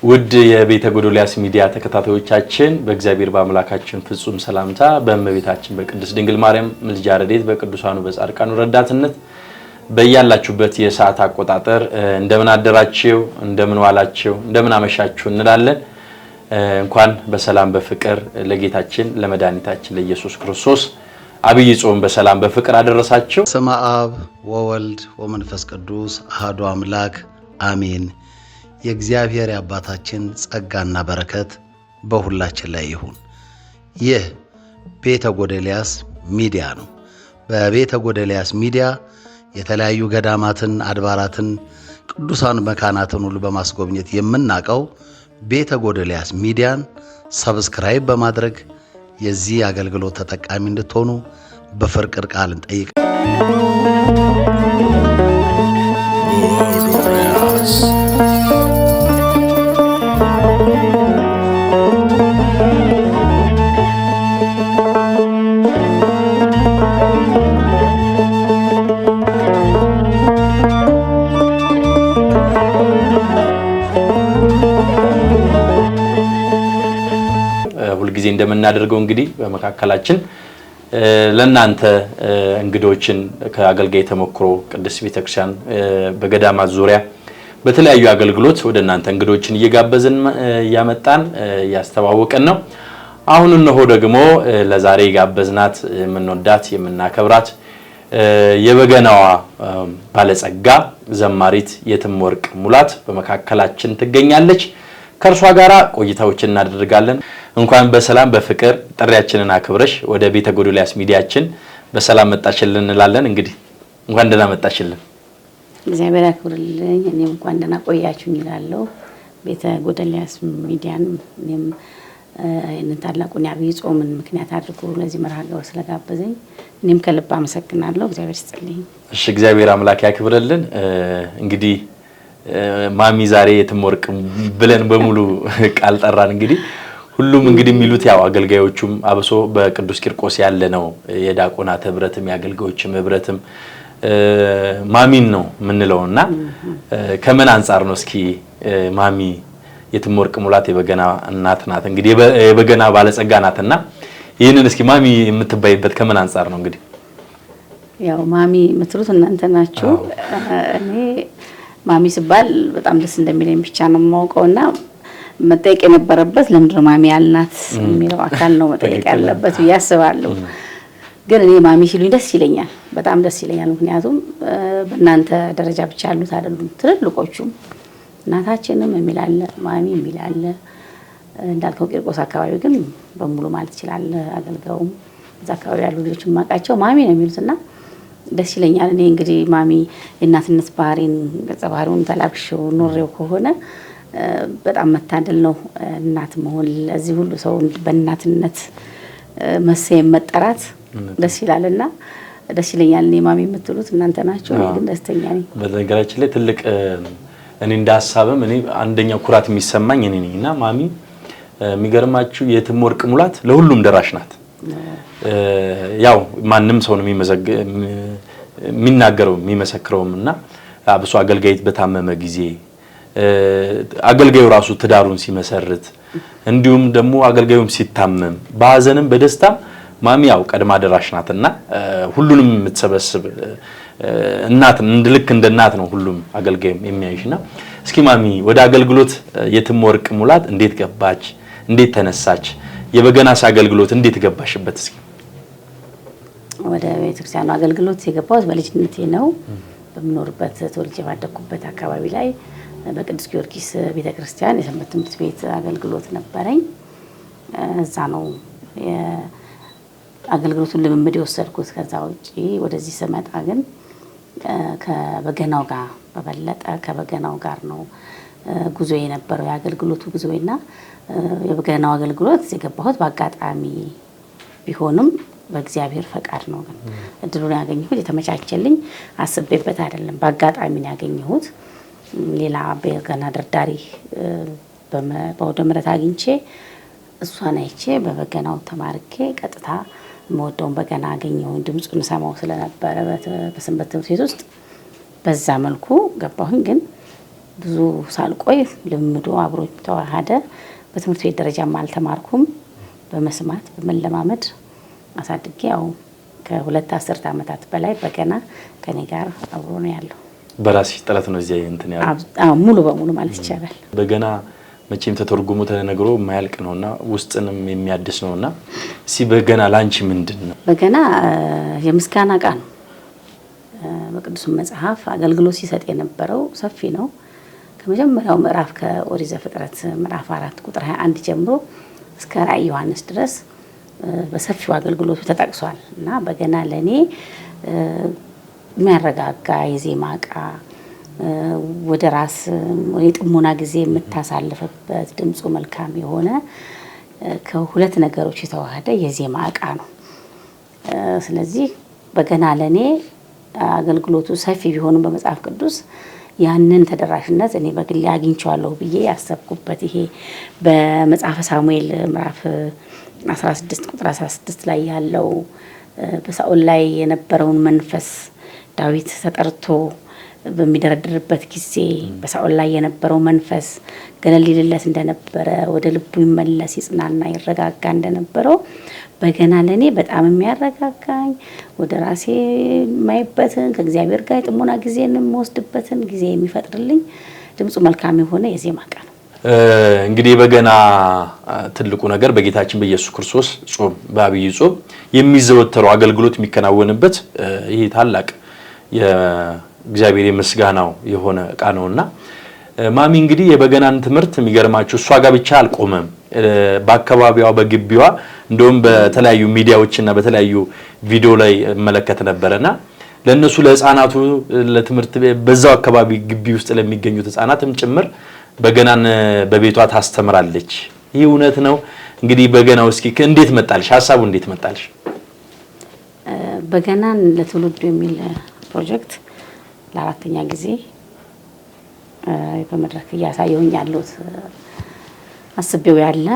ውድ የቤተ ጎዶልያስ ሚዲያ ተከታታዮቻችን፣ በእግዚአብሔር በአምላካችን ፍጹም ሰላምታ፣ በእመቤታችን በቅድስት ድንግል ማርያም ምልጃ ረድኤት፣ በቅዱሳኑ በጻድቃኑ ረዳትነት በያላችሁበት የሰዓት አቆጣጠር እንደምን አደራችሁ፣ እንደምን ዋላችሁ፣ እንደምን አመሻችሁ እንላለን። እንኳን በሰላም በፍቅር ለጌታችን ለመድኃኒታችን ለኢየሱስ ክርስቶስ አብይ ጾም በሰላም በፍቅር አደረሳችሁ። በስመ አብ ወወልድ ወመንፈስ ቅዱስ አሐዱ አምላክ አሜን። የእግዚአብሔር የአባታችን ጸጋና በረከት በሁላችን ላይ ይሁን። ይህ ቤተ ጎዶልያስ ሚዲያ ነው። በቤተ ጎዶልያስ ሚዲያ የተለያዩ ገዳማትን፣ አድባራትን፣ ቅዱሳን መካናትን ሁሉ በማስጎብኘት የምናውቀው ቤተ ጎዶልያስ ሚዲያን subscribe በማድረግ የዚህ አገልግሎት ተጠቃሚ እንድትሆኑ በፍቅር ቃል እንጠይቃለን። ጎዶልያስ። ሁልጊዜ እንደምናደርገው እንግዲህ በመካከላችን ለእናንተ እንግዶችን ከአገልጋይ ተሞክሮ ቅድስት ቤተክርስቲያን በገዳማት ዙሪያ በተለያዩ አገልግሎት ወደ እናንተ እንግዶችን እየጋበዝን እያመጣን እያስተዋወቅን ነው። አሁን እነሆ ደግሞ ለዛሬ የጋበዝናት የምንወዳት የምናከብራት የበገናዋ ባለጸጋ ዘማሪት የትምወርቅ ሙላት በመካከላችን ትገኛለች። ከእርሷ ጋራ ቆይታዎችን እናደርጋለን። እንኳን በሰላም በፍቅር ጥሪያችንን አክብረሽ ወደ ቤተ ጎዶልያስ ሚዲያችን በሰላም መጣሽልን እንላለን። እንግዲህ እንኳን ደህና መጣሽልን። እግዚአብሔር ያክብርልኝ። እኔም እንኳን ደህና ቆያችሁኝ እላለሁ። ቤተ ጎዶልያስ ሚዲያን እኔም ይህንን ታላቁን የአብይ ጾምን ምክንያት አድርጎ ለዚህ መርሃ ግብር ስለጋበዘኝ እኔም ከልብ አመሰግናለሁ። እግዚአብሔር ይስጥልኝ። እሺ፣ እግዚአብሔር አምላክ ያክብርልን። እንግዲህ ማሚ ዛሬ የትምወርቅ ብለን በሙሉ ቃል ጠራን። እንግዲህ ሁሉም እንግዲህ የሚሉት ያው አገልጋዮቹም አብሶ በቅዱስ ቂርቆስ ያለ ነው የዲያቆናት ህብረትም የአገልጋዮችም ህብረትም ማሚን ነው የምንለው እና ከምን አንጻር ነው እስኪ ማሚ የትምወርቅ ሙላት የበገና እናት ናት፣ እንግዲህ የበገና ባለጸጋ ናትና ይህንን እስኪ ማሚ የምትባይበት ከምን አንጻር ነው? እንግዲህ ያው ማሚ የምትሉት እናንተ ናችሁ። እኔ ማሚ ስባል በጣም ደስ እንደሚለኝ ብቻ ነው የማውቀውና መጠየቅ የነበረበት ለምንድን ነው ማሚ ያልናት የሚለው አካል ነው መጠየቅ ያለበት ብዬ አስባለሁ። ግን እኔ ማሚ ሲሉኝ ደስ ይለኛል፣ በጣም ደስ ይለኛል። ምክንያቱም በእናንተ ደረጃ ብቻ ያሉት አይደሉም፣ ትልልቆቹም እናታችንም የሚል አለ፣ ማሚ የሚል አለ። እንዳልከው ቂርቆስ አካባቢ ግን በሙሉ ማለት ይችላል አገልጋዩም እዛ አካባቢ ያሉ ልጆች የማውቃቸው ማሚ ነው የሚሉትና ደስ ይለኛል። እኔ እንግዲህ ማሚ የእናትነት ባህሪን ገጸ ባህሪውን ተላብሼው ኖሬው ከሆነ በጣም መታደል ነው እናት መሆን። ለዚህ ሁሉ ሰው በእናትነት መሰየም መጠራት ደስ ይላልና ደስ ይለኛል። እኔ ማሚ የምትሉት እናንተ ናችሁ፣ እኔ ግን ደስተኛ ነኝ። በነገራችን ላይ ትልቅ እኔ እንደ ሀሳብም እኔ አንደኛው ኩራት የሚሰማኝ እኔ ነኝ እና ማሚ የሚገርማችሁ የትምወርቅ ሙላት ለሁሉም ደራሽ ናት። ያው ማንም ሰው ነው የሚናገረው የሚመሰክረውም እና አብሶ አገልጋይት በታመመ ጊዜ፣ አገልጋዩ ራሱ ትዳሩን ሲመሰርት፣ እንዲሁም ደግሞ አገልጋዩም ሲታመም በሀዘንም በደስታም ማሚ ያው ቀድማ ደራሽ ናትና ሁሉንም የምትሰበስብ እናት ልክ እንደ እናት ነው ሁሉም አገልጋዩም የሚያይሽና እስኪ ማሚ ወደ አገልግሎት የትምወርቅ ሙላት እንዴት ገባች? እንዴት ተነሳች? የበገናስ አገልግሎት እንዴት ገባሽበት? እስኪ ወደ ቤተክርስቲያኑ አገልግሎት የገባሁት በልጅነቴ ነው። በምኖርበት ተወልጄ ባደግኩበት አካባቢ ላይ በቅዱስ ጊዮርጊስ ቤተክርስቲያን የሰንበት ትምህርት ቤት አገልግሎት ነበረኝ። እዛ ነው አገልግሎቱን ልምምድ የወሰድኩት። ከዛ ውጪ ወደዚህ ስመጣ ግን ከበገናው ጋር በበለጠ ከበገናው ጋር ነው ጉዞ የነበረው የአገልግሎቱ ጉዞና የበገናው አገልግሎት የገባሁት በአጋጣሚ ቢሆንም በእግዚአብሔር ፈቃድ ነው። ግን እድሉን ያገኘሁት የተመቻቸልኝ አስቤበት አይደለም፣ በአጋጣሚ ነው ያገኘሁት። ሌላ በገና ደርዳሪ በአውደ ምሕረት አግኝቼ እሷን አይቼ በበገናው ተማርኬ ቀጥታ የምወደውን በገና አገኘሁኝ። ድምፁን ሰማው ስለነበረ በሰንበት ትምህርት ቤት ውስጥ በዛ መልኩ ገባሁኝ። ግን ብዙ ሳልቆይ ልምዱ አብሮ ተዋሃደ። በትምህርት ቤት ደረጃም አልተማርኩም። በመስማት በመለማመድ አሳድጌ ያው ከ2 አስርት ዓመታት በላይ በገና ከኔ ጋር አብሮ ነው ያለው። በራስሽ ጥረት ነው እዚያ እንትን ያለው? አዎ፣ ሙሉ በሙሉ ማለት ይቻላል። በገና መቼም ተተርጉሞ ተነግሮ የማያልቅ ነውና ውስጥንም የሚያድስ ነውና እስኪ በገና ላንቺ ምንድን ነው? በገና የምስጋና ዕቃ ነው። በቅዱስ መጽሐፍ አገልግሎት ሲሰጥ የነበረው ሰፊ ነው። ከመጀመሪያው ምዕራፍ ከኦሪት ዘፍጥረት ምዕራፍ 4 ቁጥር 21 ጀምሮ እስከ ራእይ ዮሐንስ ድረስ በሰፊው አገልግሎቱ ተጠቅሷል። እና በገና ለኔ የሚያረጋጋ የዜማ ዕቃ፣ ወደ ራስ የጥሞና ጊዜ የምታሳልፍበት ድምጹ መልካም የሆነ ከሁለት ነገሮች የተዋሃደ የዜማ ዕቃ ነው። ስለዚህ በገና ለኔ አገልግሎቱ ሰፊ ቢሆንም በመጽሐፍ ቅዱስ ያንን ተደራሽነት እኔ በግሌ አግኝቼዋለሁ ብዬ ያሰብኩበት ይሄ በመጽሐፈ ሳሙኤል ምዕራፍ 16 ቁጥር 16 ላይ ያለው በሳኦል ላይ የነበረውን መንፈስ ዳዊት ተጠርቶ በሚደረድርበት ጊዜ በሳኦል ላይ የነበረው መንፈስ ገለል ይልለት እንደነበረ፣ ወደ ልቡ ይመለስ፣ ይጽናና፣ ይረጋጋ እንደነበረው በገና ለኔ በጣም የሚያረጋጋኝ፣ ወደ ራሴ የማይበትን፣ ከእግዚአብሔር ጋር የጥሞና ጊዜን የምወስድበትን ጊዜ የሚፈጥርልኝ ድምጹ መልካም የሆነ የዜማ ዕቃ ነው። እንግዲህ በገና ትልቁ ነገር በጌታችን በኢየሱስ ክርስቶስ ጾም፣ በአብይ ጾም የሚዘወተረው አገልግሎት የሚከናወንበት ይሄ ታላቅ የእግዚአብሔር የምስጋናው የሆነ ዕቃ ነውና ማሚ እንግዲህ የበገናን ትምህርት የሚገርማችሁ እሷ ጋር ብቻ አልቆመም። በአካባቢዋ በግቢዋ እንደውም በተለያዩ ሚዲያዎችና በተለያዩ ቪዲዮ ላይ እመለከት ነበርና ለነሱ ለህፃናቱ ለትምህርት በዛው አካባቢ ግቢ ውስጥ ለሚገኙት ህፃናትም ጭምር በገናን በቤቷ ታስተምራለች። ይህ እውነት ነው? እንግዲህ በገናው እስኪ እንዴት መጣልሽ? ሐሳቡ እንዴት መጣልሽ? በገናን ለትውልዱ የሚል ፕሮጀክት ለአራተኛ ጊዜ በመድረክ እያሳየሁኝ ያለሁት አስቤው ያለ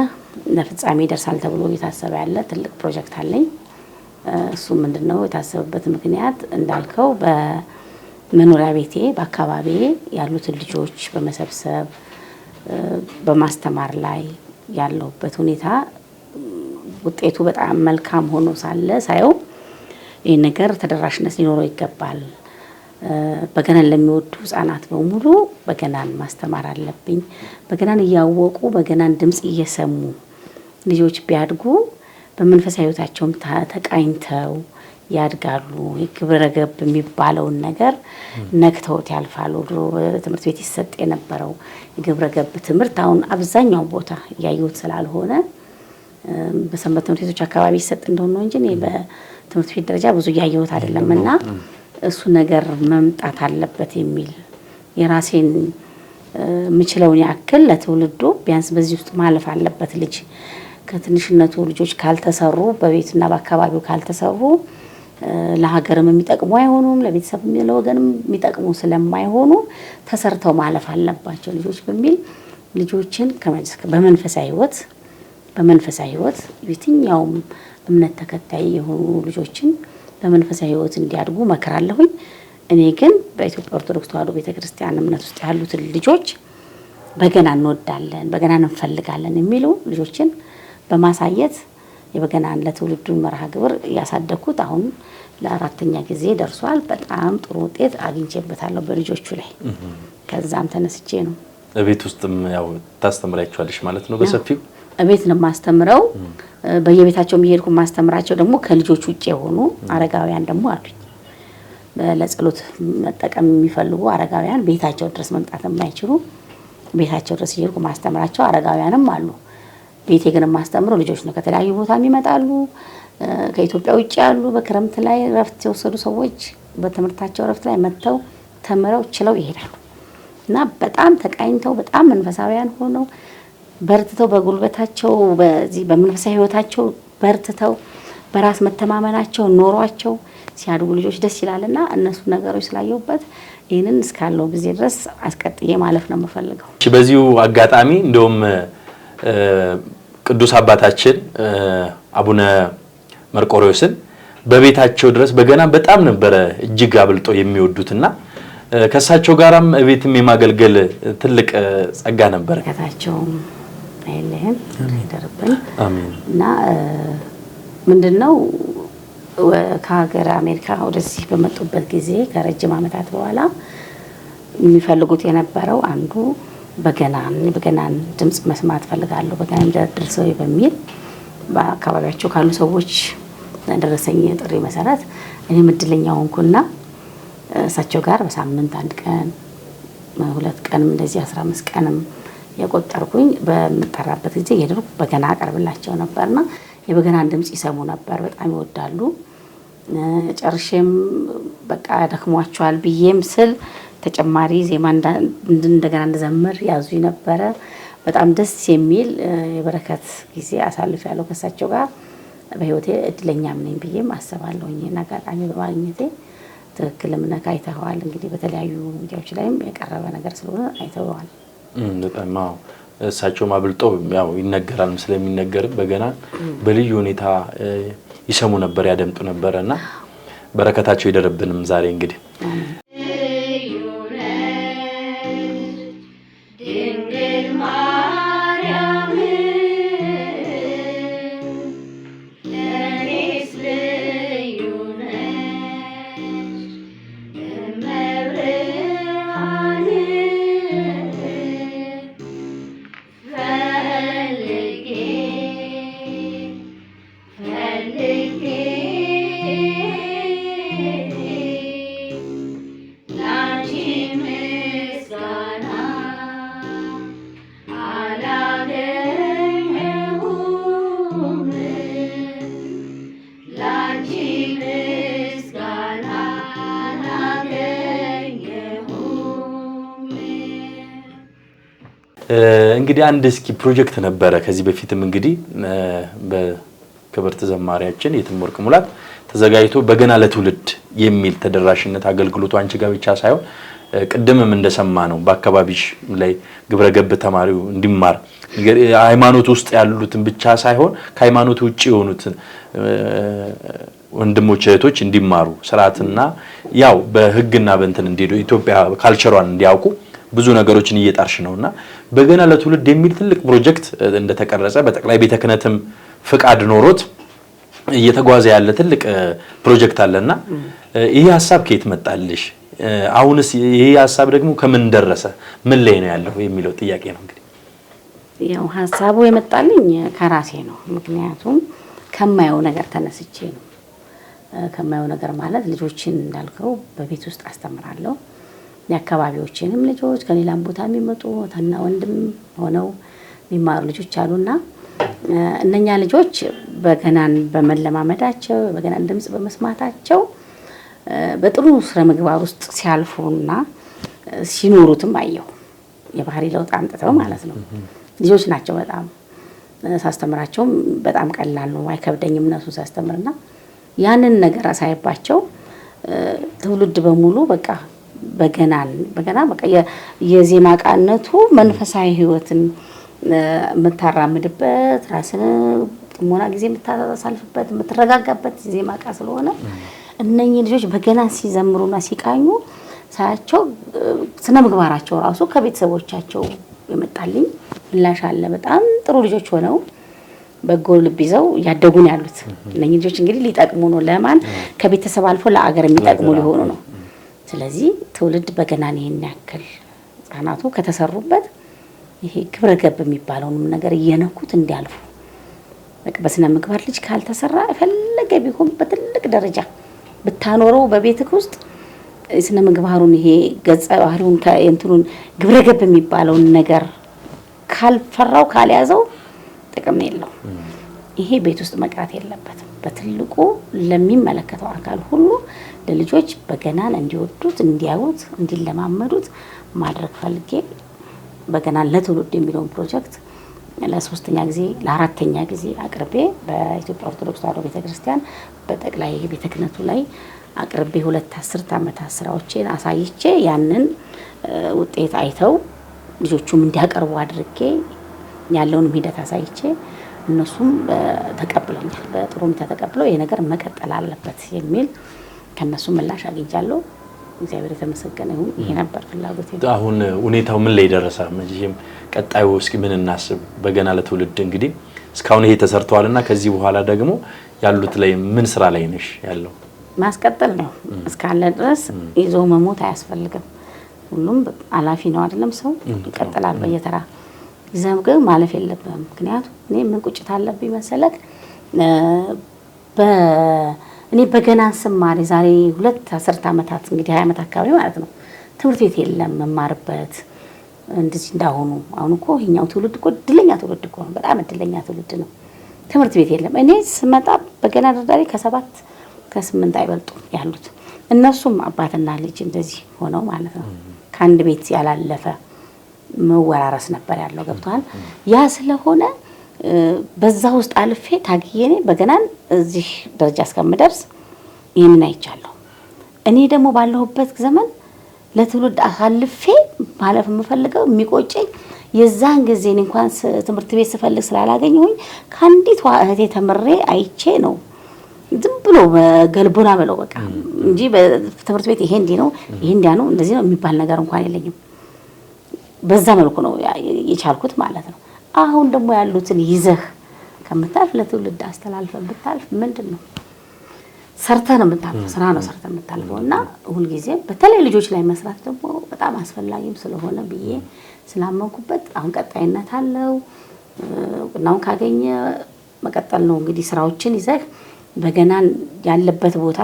ለፍጻሜ ይደርሳል ተብሎ እየታሰበ ያለ ትልቅ ፕሮጀክት አለኝ። እሱ ምንድነው የታሰበበት ምክንያት እንዳልከው በመኖሪያ ቤቴ በአካባቢዬ ያሉትን ልጆች በመሰብሰብ በማስተማር ላይ ያለሁበት ሁኔታ ውጤቱ በጣም መልካም ሆኖ ሳለ ሳየው ይሄ ነገር ተደራሽነት ሊኖረው ይገባል። በገናን ለሚወዱ ህፃናት በሙሉ በገናን ማስተማር አለብኝ። በገናን እያወቁ በገናን ድምጽ እየሰሙ ልጆች ቢያድጉ በመንፈሳዊ ህይወታቸውም ተቃኝተው ያድጋሉ። ግብረ ገብ የሚባለውን ነገር ነክተውት ያልፋሉ። ድሮ በትምህርት ቤት ይሰጥ የነበረው የግብረ ገብ ትምህርት አሁን አብዛኛው ቦታ እያየሁት ስላልሆነ በሰንበት ትምህርት ቤቶች አካባቢ ይሰጥ እንደሆነ ነው እንጂ እኔ በትምህርት ቤት ደረጃ ብዙ እያየሁት አይደለምና እሱ ነገር መምጣት አለበት የሚል የራሴን የምችለውን ያክል ለትውልዱ ቢያንስ በዚህ ውስጥ ማለፍ አለበት። ልጅ ከትንሽነቱ ልጆች ካልተሰሩ በቤትና በአካባቢው ካልተሰሩ ለሀገርም የሚጠቅሙ አይሆኑም፣ ለቤተሰብም ለወገንም የሚጠቅሙ ስለማይሆኑ ተሰርተው ማለፍ አለባቸው ልጆች በሚል ልጆችን በመንፈሳዊ ህይወት የትኛውም እምነት ተከታይ የሆኑ ልጆችን በመንፈሳዊ ህይወት እንዲያድጉ መክራለሁኝ። እኔ ግን በኢትዮጵያ ኦርቶዶክስ ተዋሕዶ ቤተክርስቲያን እምነት ውስጥ ያሉትን ልጆች በገና እንወዳለን፣ በገና እንፈልጋለን የሚሉ ልጆችን በማሳየት የበገናን ለትውልዱ መርሃ ግብር ያሳደግኩት አሁን ለአራተኛ ጊዜ ደርሷል። በጣም ጥሩ ውጤት አግኝቼበታለሁ በልጆቹ ላይ። ከዛም ተነስቼ ነው። እቤት ውስጥም ያው ታስተምራቸዋለሽ ማለት ነው በሰፊው? እቤት ነው የማስተምረው። በየቤታቸው እየሄድኩ የማስተምራቸው ደግሞ ከልጆች ውጪ የሆኑ አረጋውያን ደግሞ አሉኝ። ለጸሎት መጠቀም የሚፈልጉ አረጋውያን ቤታቸው ድረስ መምጣት የማይችሉ ቤታቸው ድረስ እየሄድኩ ማስተምራቸው አረጋውያንም አሉ። ቤቴ ግን የማስተምረው ልጆች ነው። ከተለያዩ ቦታም ይመጣሉ። ከኢትዮጵያ ውጪ ያሉ በክረምት ላይ እረፍት የወሰዱ ሰዎች በትምህርታቸው እረፍት ላይ መጥተው ተምረው ችለው ይሄዳሉ። እና በጣም ተቃኝተው በጣም መንፈሳዊያን ሆነው በርትተው በጉልበታቸው በዚህ በመንፈሳዊ ህይወታቸው በርትተው በራስ መተማመናቸው ኖሯቸው ሲያድጉ ልጆች ደስ ይላልና እነሱ ነገሮች ስላየሁበት ይሄንን እስካለው ጊዜ ድረስ አስቀጥዬ ማለፍ ነው የምፈልገው። እሺ፣ በዚሁ አጋጣሚ እንደውም ቅዱስ አባታችን አቡነ መርቆሬዎስን በቤታቸው ድረስ በገና በጣም ነበረ እጅግ አብልጦ የሚወዱትና ከእሳቸው ጋራም ቤትም የማገልገል ትልቅ ጸጋ ነበር። በረከታቸውም አይለየን ይደርብን። አሜን። እና ምንድነው ከሀገር አሜሪካ ወደዚህ በመጡበት ጊዜ ከረጅም ዓመታት በኋላ የሚፈልጉት የነበረው አንዱ በገናን ድምጽ መስማት ፈልጋለሁ፣ በገና የሚደረድር ሰው በሚል በአካባቢያቸው ካሉ ሰዎች ደረሰኝ ጥሪ መሰረት እኔም እድለኛ ሆንኩና እሳቸው ጋር በሳምንት አንድ ቀን ሁለት ቀንም እንደዚህ 15 ቀንም የቆጠርኩኝ በምጠራበት ጊዜ እየሄድኩ በገና አቀርብላቸው ነበርና የበገናን ድምጽ ይሰሙ ነበር። በጣም ይወዳሉ። ጨርሼም በቃ ደክሟቸዋል ብዬም ስል ተጨማሪ ዜማ እንደገና እንድዘምር ያዙኝ ነበረ። በጣም ደስ የሚል የበረከት ጊዜ አሳልፌያለሁ ከእሳቸው ጋር። በህይወቴ እድለኛም ነኝ ብዬም አስባለሁኝ። ይሄን አጋጣሚ በማግኘቴ ትክክልም ነህ፣ አይተኸዋል። እንግዲህ በተለያዩ ሚዲያዎች ላይም የቀረበ ነገር ስለሆነ አይተኸዋል። በጣም አዎ። እሳቸውም አብልጠው ያው ይነገራል ስለሚነገርም በገና በልዩ ሁኔታ ይሰሙ ነበር፣ ያደምጡ ነበርና በረከታቸው ይደርብንም ዛሬ እንግዲህ። እንግዲህ አንድ እስኪ ፕሮጀክት ነበረ ከዚህ በፊትም እንግዲህ በክብርት ዘማሪያችን የትምወርቅ ሙላት ተዘጋጅቶ በገና ለትውልድ የሚል ተደራሽነት አገልግሎቱ አንቺ ጋር ብቻ ሳይሆን ቅድምም እንደሰማ ነው በአካባቢሽ ላይ ግብረገብ ተማሪው እንዲማር ሃይማኖት ውስጥ ያሉትን ብቻ ሳይሆን ከሃይማኖት ውጪ የሆኑትን ወንድሞች እህቶች እንዲማሩ ስርዓትና ያው በህግና በእንትን እንዲሄዱ ኢትዮጵያ ካልቸሯን እንዲያውቁ ብዙ ነገሮችን እየጣርሽ ነውና በገና ለትውልድ የሚል ትልቅ ፕሮጀክት እንደተቀረጸ በጠቅላይ ቤተ ክህነትም ፍቃድ ኖሮት እየተጓዘ ያለ ትልቅ ፕሮጀክት አለና ይሄ ሐሳብ ከየት መጣልሽ? አሁንስ ይሄ ሐሳብ ደግሞ ከምን ደረሰ? ምን ላይ ነው ያለው የሚለው ጥያቄ ነው። እንግዲህ ያው ሐሳቡ የመጣልኝ ከራሴ ነው። ምክንያቱም ከማየው ነገር ተነስቼ ነው። ከማየው ነገር ማለት ልጆችን እንዳልከው በቤት ውስጥ አስተምራለሁ። የአካባቢዎችንም ልጆች ከሌላም ቦታ የሚመጡ እህትና ወንድም ሆነው የሚማሩ ልጆች አሉና እነኛ ልጆች በገናን በመለማመዳቸው በገናን ድምጽ በመስማታቸው በጥሩ ስነ ምግባር ውስጥ ሲያልፉና ሲኖሩትም አየሁ። የባህሪ ለውጥ አምጥተው ማለት ነው። ልጆች ናቸው። በጣም ሳስተምራቸውም በጣም ቀላል ነው፣ አይከብደኝም እነሱን ሳስተምርና ያንን ነገር አሳይባቸው ትውልድ በሙሉ በቃ በገናን በገና በቃ የዜማ ቃነቱ መንፈሳዊ ህይወትን የምታራምድበት ራስን ጥሞና ጊዜ የምታሳልፍበት የምትረጋጋበት ዜማ ቃ ስለሆነ እነኚህ ልጆች በገና ሲዘምሩና ሲቃኙ ሳያቸው ስነ ምግባራቸው ራሱ ከቤተሰቦቻቸው የመጣልኝ ምላሽ አለ። በጣም ጥሩ ልጆች ሆነው በጎ ልብ ይዘው ያደጉ ነው ያሉት። እነኚህ ልጆች እንግዲህ ሊጠቅሙ ነው። ለማን ከቤተሰብ አልፎ ለአገር የሚጠቅሙ ሊሆኑ ነው። ስለዚህ ትውልድ በገናን ይሄን ያክል ህጻናቱ ከተሰሩበት ይሄ ግብረ ገብ የሚባለውንም ነገር እየነኩት እንዲያልፉ በቃ በስነ ምግባር ልጅ ካልተሰራ የፈለገ ቢሆን በትልቅ ደረጃ ብታኖረው በቤትህ ውስጥ ስነ ምግባሩን ይሄ ገጸ ባህሪውን እንትኑን ግብረ ገብ የሚባለውን ነገር ካልፈራው ካልያዘው ጥቅም የለውም። ይሄ ቤት ውስጥ መቅረት የለበትም። በትልቁ ለሚመለከተው አካል ሁሉ ለልጆች በገናን እንዲወዱት፣ እንዲያዩት፣ እንዲለማመዱት ማድረግ ፈልጌ በገናን ለትውልድ የሚለውን ፕሮጀክት ለሶስተኛ ጊዜ ለአራተኛ ጊዜ አቅርቤ በኢትዮጵያ ኦርቶዶክስ ተዋሕዶ ቤተክርስቲያን በጠቅላይ ቤተ ክህነቱ ላይ አቅርቤ 2 አስርት ዓመታት ስራዎቼን አሳይቼ ያንን ውጤት አይተው ልጆቹም እንዲያቀርቡ አድርጌ ያለውንም ሂደት አሳይቼ እነሱም ተቀብለውኛል። በጥሩ ሁኔታ ተቀብለው ይሄ ነገር መቀጠል አለበት የሚል ከነሱ ምላሽ አግኝቻለሁ። እግዚአብሔር የተመሰገነ ይሁን። ይሄ ነበር ፍላጎቴ። አሁን ሁኔታው ምን ላይ ደረሰ? መቼም ቀጣዩ እስኪ ምን እናስብ? በገና ለትውልድ እንግዲህ እስካሁን ይሄ ተሰርቷልና ከዚህ በኋላ ደግሞ ያሉት ላይ ምን ስራ ላይ ነሽ ያለው? ማስቀጠል ነው። እስካለ ድረስ ይዞ መሞት አያስፈልግም። ሁሉም አላፊ ነው አይደለም? ሰው ይቀጥላል በየተራ። ይዘህ ግን ማለፍ የለብህም። ምክንያቱም እኔ ምን ቁጭት አለብኝ መሰለክ፣ እኔ በገናን ስማር የዛሬ 2 10 ዓመታት እንግዲህ 20 ዓመት አካባቢ ማለት ነው፣ ትምህርት ቤት የለም መማርበት እንደዚህ እንዳሁኑ። አሁን እኮ ይሄኛው ትውልድ እኮ እድለኛ ትውልድ እኮ ነው፣ በጣም እድለኛ ትውልድ ነው። ትምህርት ቤት የለም። እኔ ስመጣ በገና ደርዳሪ ከ7 ከ8 አይበልጡም ያሉት። እነሱም አባትና ልጅ እንደዚህ ሆነው ማለት ነው። ከአንድ ቤት ያላለፈ መወራረስ ነበር ያለው። ገብቷል። ያ ስለሆነ በዛ ውስጥ አልፌ ታግዬ እኔ በገናን እዚህ ደረጃ እስከምደርስ ይሄንን አይቻለሁ። እኔ ደግሞ ባለሁበት ዘመን ለትውልድ አሳልፌ ማለፍ የምፈልገው የሚቆጨኝ የዛን ጊዜ እኔ እንኳን ትምህርት ቤት ስፈልግ ስላላገኘሁኝ ከአንዲቷ እህቴ ተምሬ አይቼ ነው ዝም ብሎ በገልቦና በለው በቃ እንጂ በትምህርት ቤት ይሄ እንዲህ ነው ይሄ እንዲያ ነው እንደዚህ ነው የሚባል ነገር እንኳን የለኝም። በዛ መልኩ ነው የቻልኩት ማለት ነው። አሁን ደግሞ ያሉትን ይዘህ ከምታልፍ ለትውልድ አስተላልፈህ ብታልፍ ምንድነው ሰርተህ ነው የምታልፈው፣ ስራ ነው ሰርተህ የምታልፈው። እና ሁል ጊዜ በተለይ ልጆች ላይ መስራት ደግሞ በጣም አስፈላጊም ስለሆነ ብዬ ስላመንኩበት አሁን ቀጣይነት አለው። እውቅናውን ካገኘ መቀጠል ነው። እንግዲህ ስራዎችን ይዘህ በገናን ያለበት ቦታ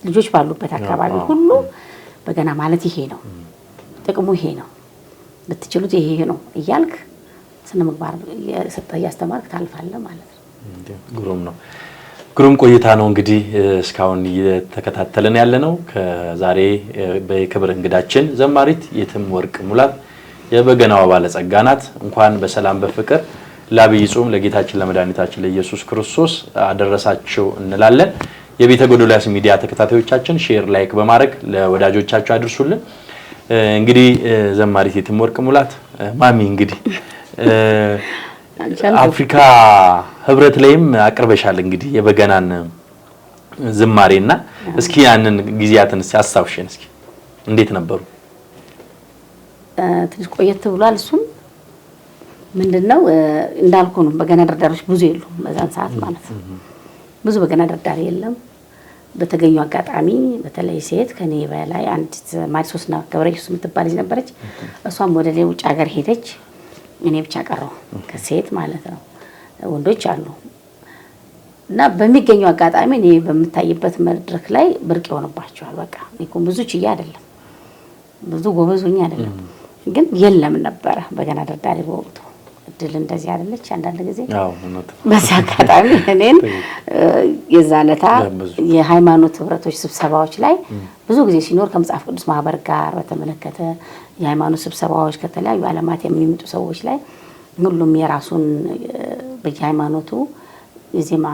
ልጆች ባሉበት አካባቢ ሁሉ በገና ማለት ይሄ ነው፣ ጥቅሙ ይሄ ነው፣ ብትችሉት ይሄ ነው እያልክ ስነ ምግባር እየሰጠህ እያስተማርክ ታልፋለህ ማለት ነው። ግሩም ነው። ግሩም ቆይታ ነው እንግዲህ እስካሁን እየተከታተልን ያለነው። ከዛሬ በክብር እንግዳችን ዘማሪት የትምወርቅ ሙላት የበገናዋ ባለጸጋ ናት። እንኳን በሰላም በፍቅር ለዐቢይ ጾም ለጌታችን ለመድኃኒታችን ለኢየሱስ ክርስቶስ አደረሳችሁ እንላለን። የቤተ ጎዶልያስ ሚዲያ ተከታታዮቻችን share፣ like በማድረግ ለወዳጆቻችሁ አድርሱልን። እንግዲህ ዘማሪት የትምወርቅ ሙላት ማሚ እንግዲህ አፍሪካ ህብረት ላይም አቅርበሻል እንግዲህ የበገናን ዝማሬና እስኪ ያንን ጊዜያትን አስታውሽን እስኪ እንዴት ነበሩ? ትንሽ ቆየት ብሏል። እሱም ምንድነው እንዳልኩ ነው፣ በገና ደርዳሪዎች ብዙ የሉም በዛን ሰዓት ማለት ነው። ብዙ በገና ደርዳሪ የለም። በተገኙ አጋጣሚ በተለይ ሴት ከኔ በላይ አንዲት ማሪሶስና ገብረኢየሱስ የምትባል ልጅ ነበረች። እሷም ወደ ሌላ ውጭ ሀገር ሄደች። እኔ ብቻ ቀረሁ ከሴት ማለት ነው። ወንዶች አሉ። እና በሚገኘው አጋጣሚ እኔ በምታይበት መድረክ ላይ ብርቅ ይሆንባቸዋል። በቃ እኔ እኮ ብዙ ችዬ አይደለም፣ ብዙ ጎበዝ ሆኜ አይደለም፣ ግን የለም ነበረ በገና ደርዳሪ በወቅቱ። እድል እንደዚህ አይደለች አንዳንድ ጊዜ። በዚህ አጋጣሚ እኔን የዛለታ የሃይማኖት ህብረቶች ስብሰባዎች ላይ ብዙ ጊዜ ሲኖር ከመጽሐፍ ቅዱስ ማህበር ጋር በተመለከተ የሃይማኖት ስብሰባዎች ከተለያዩ ዓለማት የሚመጡ ሰዎች ላይ ሁሉም የራሱን በየሃይማኖቱ የዜማ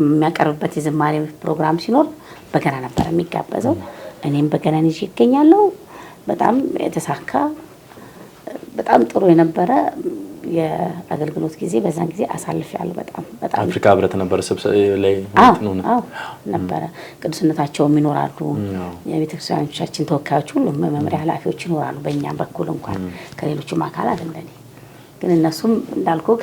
የሚያቀርብበት የዝማሬ ፕሮግራም ሲኖር በገና ነበር የሚጋበዘው። እኔም በገናን ይዤ እገኛለሁ። በጣም የተሳካ በጣም ጥሩ የነበረ የአገልግሎት ጊዜ በዛን ጊዜ አሳልፌያለሁ። በጣም በጣም አፍሪካ ህብረት ነበር ስብሰባ ላይ አዎ ነበረ። ቅዱስነታቸውም ይኖራሉ፣ የቤተክርስቲያኖቻችን ተወካዮች ሁሉም መምሪያ ኃላፊዎች ይኖራሉ። በእኛም በኩል እንኳን ከሌሎችም አካላት እንደኔ ግን እነሱም እንዳልኩህ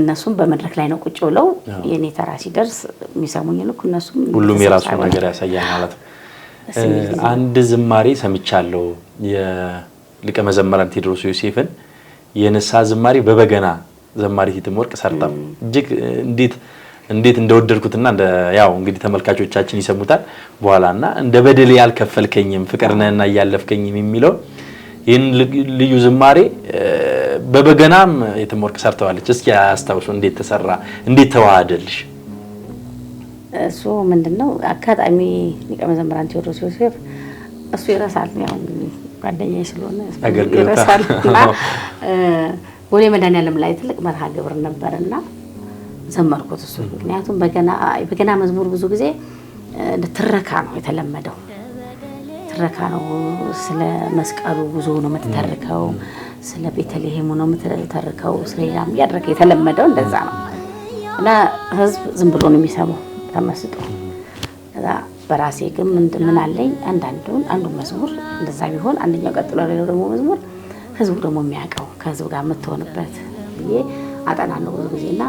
እነሱም በመድረክ ላይ ነው ቁጭ ብለው የኔ ተራ ሲደርስ የሚሰሙኝ ልክ እነሱም ሁሉም የራሱ ነገር ያሳያል ማለት ነው። አንድ ዝማሬ ሰምቻለሁ የሊቀ መዘምራን ቴዎድሮስ ዮሴፍን የንስሐ ዝማሬ በበገና ዘማሪት የትምወርቅ ሰርታ እጅግ እንዴት እንዴት እንደወደድኩትና እንደ ያው እንግዲህ ተመልካቾቻችን ይሰሙታል በኋላና እንደ በደል ያልከፈልከኝም ፍቅር ነህና እያለፍከኝም የሚለው ይህን ልዩ ዝማሬ በበገናም የትምወርቅ ሰርተዋለች። እስኪ አስታውሱ፣ እንዴት ተሰራ፣ እንዴት ተዋሃደልሽ? እሱ ምንድነው አጋጣሚ ሊቀ መዘምራን ቴዎድሮስ ዮሴፍ እሱ ይረሳል፣ ያው ጓደኛዬ ስለሆነ ይረሳል። እና ቦሌ መድኃኔዓለም ላይ ትልቅ መርሃ ግብር ነበርና ዘመርኩት እሱ። ምክንያቱም በገና መዝሙር ብዙ ጊዜ ትረካ ነው የተለመደው፣ ትረካ ነው። ስለ መስቀሉ ጉዞ ነው የምትተርከው፣ ስለ ቤተልሔሙ ነው የምትተርከው፣ ስለ ሌላም እያደረገ የተለመደው እንደዛ ነው። እና ህዝብ ዝም ብሎ ነው የሚሰማው ተመስጦ። ከዛ በራሴ ግን ምን አለኝ አንዱ መዝሙር እንደዛ ቢሆን አንደኛው ቀጥሎ ሌላው ደግሞ መዝሙር ህዝቡ ደግሞ የሚያውቀው ከህዝቡ ጋር የምትሆንበት ብዬ አጠናለሁ ብዙ ጊዜና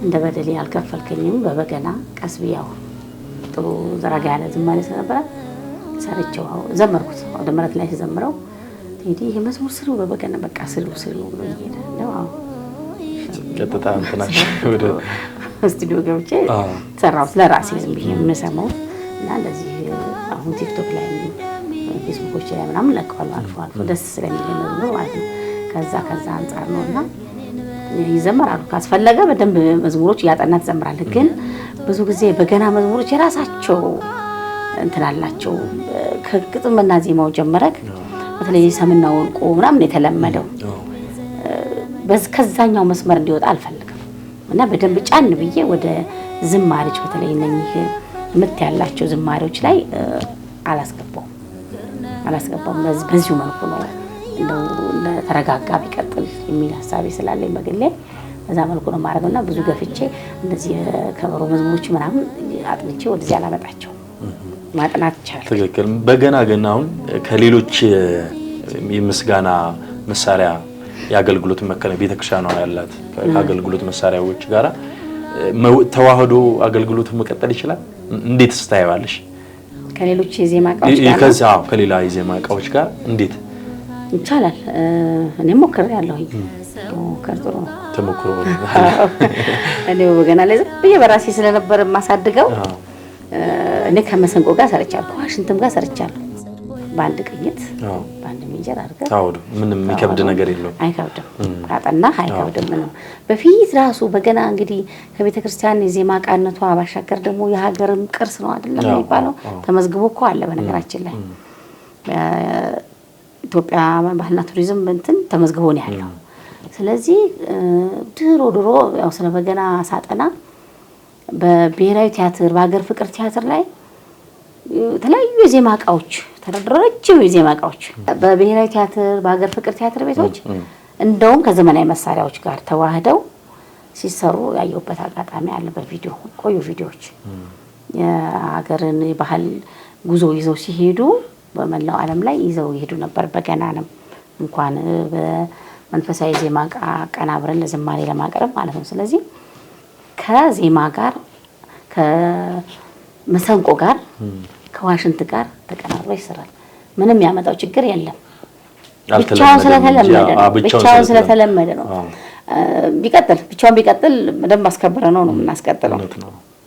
እንደ በደሌ አልከፈልከኝም በበገና ቀስ ብያው ጥሩ ዘረጋ ያለ ዝማሬ ስለነበረ ሰርቼው ዘመርኩት። ወደ መሬት ላይ ሲዘምረው ቴዲ ይሄ መዝሙር ስሩ በበገና በቃ ስሩ ስሩ ብሎ ይሄዳል። አዎ ቀጥታ እንትናሽ ወደ ስቱዲዮ ገብቼ ሰራሁት ለራሴ ዝም ብዬ የምሰማው እና እንደዚህ አሁን ቲክቶክ ላይ ፌስቡኮች ላይ ምናምን ለቀዋለሁ አልፎ አልፎ ደስ ስለሚለኝ መዝሙር ማለት ነው። ከዛ አንፃር ነውና ይዘመራሉ። ካስፈለገ በደንብ መዝሙሮች እያጠና ትዘምራለህ። ግን ብዙ ጊዜ በገና መዝሙሮች የራሳቸው እንትን አላቸው። ከግጥምና ዜማው ጀመረክ በተለይ ሰምና ወርቁ ምናምን የተለመደው ከዛኛው መስመር እንዲወጣ አልፈልግም እና በደንብ ጫን ብዬ ወደ ዝማሬዎች በተለይ እነኚህ ምት ያላቸው ዝማሬዎች ላይ አላስገባውም። በዚሁ መልኩ ነው እንደው ተረጋጋ ቢቀጥል የሚል ሐሳብ ስላለኝ በግሌ በዛ መልኩ ነው ማረገውና ብዙ ገፍቼ እንደዚህ ከበሮ መዝሙሮች ምናምን አጥንቼ ወደዚህ አላመጣቸው ማጥናት ይቻላል። ትክክል። በገና ግን አሁን ከሌሎች የምስጋና መሳሪያ ያገልግሎት መከነ ቤተክርስቲያኗ ያላት ከአገልግሎት መሳሪያዎች ጋራ ተዋህዶ አገልግሎት መቀጠል ይችላል። እንዴት ስታይዋለሽ? ከሌሎች የዜማ እቃዎች ጋር ከዛ ከሌላ የዜማ እቃዎች ጋር እንዴት ይቻላል? እኔ ሞክሬያለሁኝ። ሞክር ጥሩ ነው ተሞክሮ። እኔ በገና ላይ ዝም ብዬ በራሴ ስለነበር የማሳድገው እኔ ከመሰንቆ ጋር ሰርቻለሁ፣ ከዋሽንትም ጋር ሰርቻለሁ። በአንድ ቅኝት በአንድ major አድርገህ ታውዱ ምንም የሚከብድ ነገር የለውም። አይከብድም፣ ካጠናህ አይከብድም ምንም። በፊት ራሱ በገና እንግዲህ ከቤተክርስቲያን የዜማ ዕቃነቷ ባሻገር ደግሞ የሀገርም ቅርስ ነው አይደለም የሚባለው፣ ተመዝግቦ እኮ አለ። በነገራችን ላይ ኢትዮጵያ ባህልና ቱሪዝም እንትን ተመዝግቦ ነው ያለው። ስለዚህ ድሮ ድሮ ያው ስለ በገና ሳጠና በብሔራዊ ቲያትር በሀገር ፍቅር ቲያትር ላይ የተለያዩ የዜማ እቃዎች ተደርድረው ረጅም የዜማ እቃዎች በብሔራዊ ቲያትር በሀገር ፍቅር ቲያትር ቤቶች እንደውም ከዘመናዊ መሳሪያዎች ጋር ተዋህደው ሲሰሩ ያየሁበት አጋጣሚ አለ። በቪዲዮ ቆዩ ቪዲዮዎች የሀገርን የባህል ጉዞ ይዘው ሲሄዱ በመላው ዓለም ላይ ይዘው ይሄዱ ነበር። በገናንም እንኳን በመንፈሳዊ ዜማ እቃ አቀናብረን ለዝማሬ ለማቅረብ ማለት ነው። ስለዚህ ከዜማ ጋር ከመሰንቆ ጋር ከዋሽንት ጋር ተቀናብሮ ይሰራል። ምንም ያመጣው ችግር የለም። ብቻውን ስለተለመደ ነው። ቢቀጥል ብቻውን ቢቀጥል በደንብ አስከብረ ነው የምናስቀጥለው።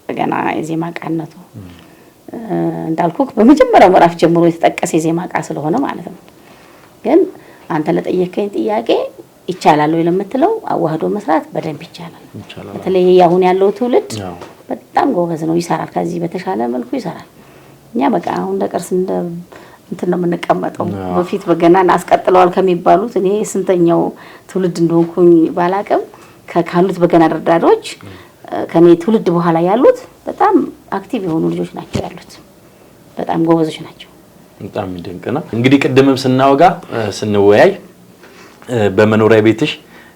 በገና የዜማ እቃነቱ እንዳልኩህ በመጀመሪያው ምዕራፍ ጀምሮ የተጠቀሰ የዜማ እቃ ስለሆነ ማለት ነው። ግን አንተ ለጠየከኝ ጥያቄ ይቻላል ወይ ለምትለው አዋህዶ መስራት በደንብ ይቻላል። በተለይ አሁን ያለው ትውልድ በጣም ጎበዝ ነው፣ ይሰራል። ከዚህ በተሻለ መልኩ ይሰራል። እኛ በቃ አሁን ለቅርስ እንደ እንትን ነው የምንቀመጠው። በፊት በገናን አስቀጥለዋል ከሚባሉት እኔ ስንተኛው ትውልድ እንደሆንኩኝ ባላቅም ካሉት በገና ደርዳሪዎች ከኔ ትውልድ በኋላ ያሉት በጣም active የሆኑ ልጆች ናቸው ያሉት። በጣም ጎበዞች ናቸው። በጣም የሚደንቅ ነው። እንግዲህ ቅድምም ስናወጋ ስንወያይ በመኖሪያ ቤትሽ